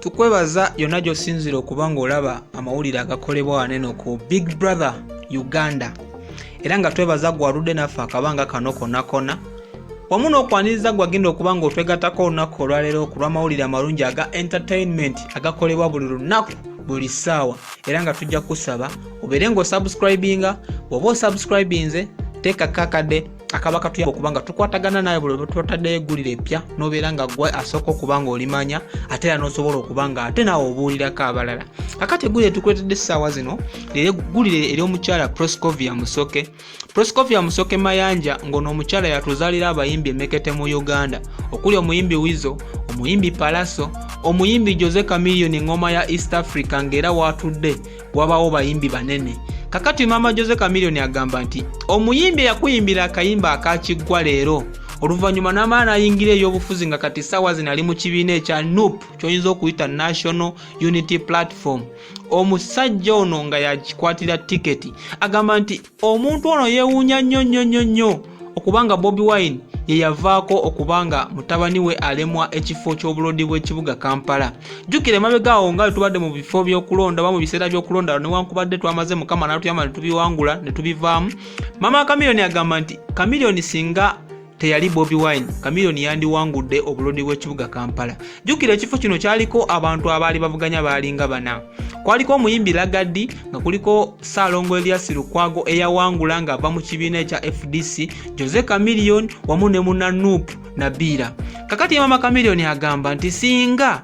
Tukwebaza yonna gy'osinziira okuba ng'olaba amawulire agakolebwa waneno ku Big Brother Uganda, era nga twebaza gwaludde naffe akabanga kano kona kona, wamu n'okwaniriza gwagenda okuba ng'otwegattako olunaku olwaleero ku lw'amawulire amalungi aga entertainment agakolebwa buli lunaku buli ssaawa. Era nga tujja kusaba obeere ng'osubscribinga. Bw'oba osubscribinze, teekako akadde akaba katuyamba okuba nga tukwatagana naye buli lwetutaddeyo eggulire eppya, n'obeera nga gwe asooka okuba nga olimanya, ate era n'osobola okuba nga ate naawe obuulirako abalala. Kakati eggulire tukuleetedde essaawa zino eggulire ery'omukyala Proscovia Musoke, Proscovia Musoke Mayanja, ng'ono omukyala yatuzaalira abayimbi emekete mu Uganda, okuli omuyimbi Wizo, omuyimbi Palaso, omuyimbi Jose Chameleone, eng'oma ya East Africa, ng'era waatudde wabawo bayimbi banene. Kakati maama Jose Chameleone agamba nti omuyimbi eyakuyimbira akayimba akakiggwa leero, oluvannyuma n'amala n'ayingira ebyobufuzi, nga kati ssaawa zino ali mu kibiina ekya NUP, ky'oyinza okuyita National Unity Platform, omusajja ono nga yakikwatira tiketi, agamba nti omuntu ono yeewuunya nnyo nnyo nnyo nnyo okubanga Bobi Wine ye yavaako okubanga mutabani we alemwa ekifo ky'obuloodi bw'ekibuga Kampala. Jjukira emabega awo nga tubadde mu bifo by'okulonda oba mu biseera by'okulonda, newankubadde twamaze, Mukama n'atuyamba ne tubiwangula ne tubivaamu. Mama Chameleone agamba nti Chameleone singa teyali Bobi Wine, Chameleone yandiwangudde obuloodi bw'ekibuga Kampala. Jjukira ekifo kino kyaliko abantu abaali bavuganya baalinga bana. Kwaliko omuyimbi Lagadi, nga kuliko Ssaalongo Elias Lukwago eyawangula ng'ava mu kibiina ekya FDC, Jose Chameleone wamu ne munna NUP Nabiira. Kakati mama Chameleone agamba nti singa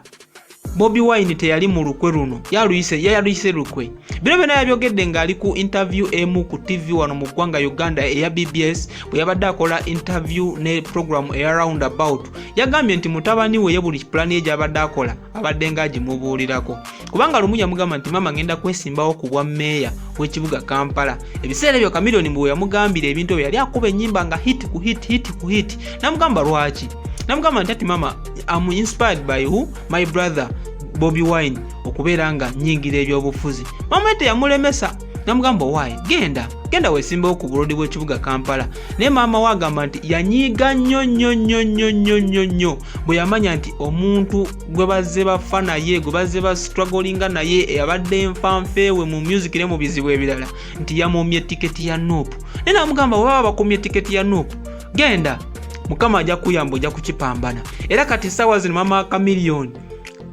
Bobi Wine teyali mu lukwe luno, yaluyise lukwe. Bino byonna yabyogedde ng'ali ku interview emu ku TV wano mu ggwanga Uganda eya BBS, bwe yabadde akola interview ne program eya Roundabout. Yagambye nti mutabani we ye buli pulaani ye gy'abadde akola abadde ng'agimubuulirako, kubanga lumu yamugamba nti, "Maama, ngenda kwesimbawo ku bwa mmeeya w'ekibuga Kampala." Ebiseera ebyo Chameleone bwe yamugambira ebintu ebyo, yali akuba ennyimba nga hit ku hit, hit ku hit. Namugamba lwaki, namugamba nti ati, "Mama, am inspired by who? My brother Bobi Wine, okubeera nga nyingira ebyobufuzi." Mama we teyamulemesa, namugamba, "Owaaye, genda, genda weesimbewo ku buloodi bw'ekibuga Kampala." Naye maama we agamba nti yanyiiga nnyo nnyo nnyo nnyo nnyo nnyo nnyo bwe yamanya nti omuntu gwe bazze bafa naye, gwe bazze bastrugglinga naye, eyabadde enfanfeewe mu music ne mu bizibu ebirala, nti yamumye tiketi ya NUP. Naye namugamba, bwe baba bakumye tiketi ya NUP, genda, Mukama ajja kuyamba, ojja kukipambana. Era kati essaawa zino mama Chameleone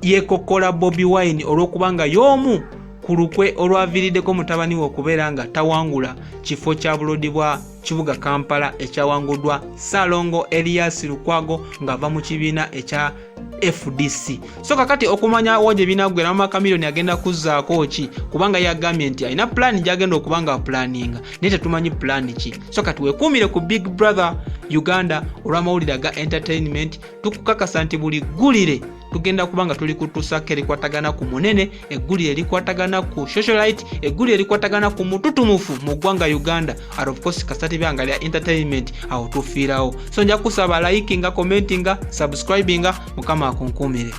yeekokkola Bobi Wine olw'okubanga y'omu ku lukwe olwaviiriddeko mutabani we okubeera nga tawangula kifo kya buloodi bwa kibuga Kampala ekyawanguddwa Ssaalongo Elias Lukwago ng'ava mu kibiina ekya FDC. So kakati okumanya wa gye binaggwera, mama Chameleone agenda kuzzaako ki, kubanga yagambye nti alina pulaani gy'agenda okuba nga apulaninga, naye tetumanyi pulaani ki. So kati weekuumire ku Big Brother Uganda olw'amawulire aga entertainment. Tukukakasa nti buli ggulire tugenda kuba nga tuli kutuusako erikwatagana ku munene, eggulire erikwatagana ku socialite, eggulire erikwatagana ku mututumufu mu ggwanga Uganda, and of course kasita byanga lya entertainment, awo tufiirawo. So nja kusaba likinga, commentinga, subscribinga. Mukama akunkuumire.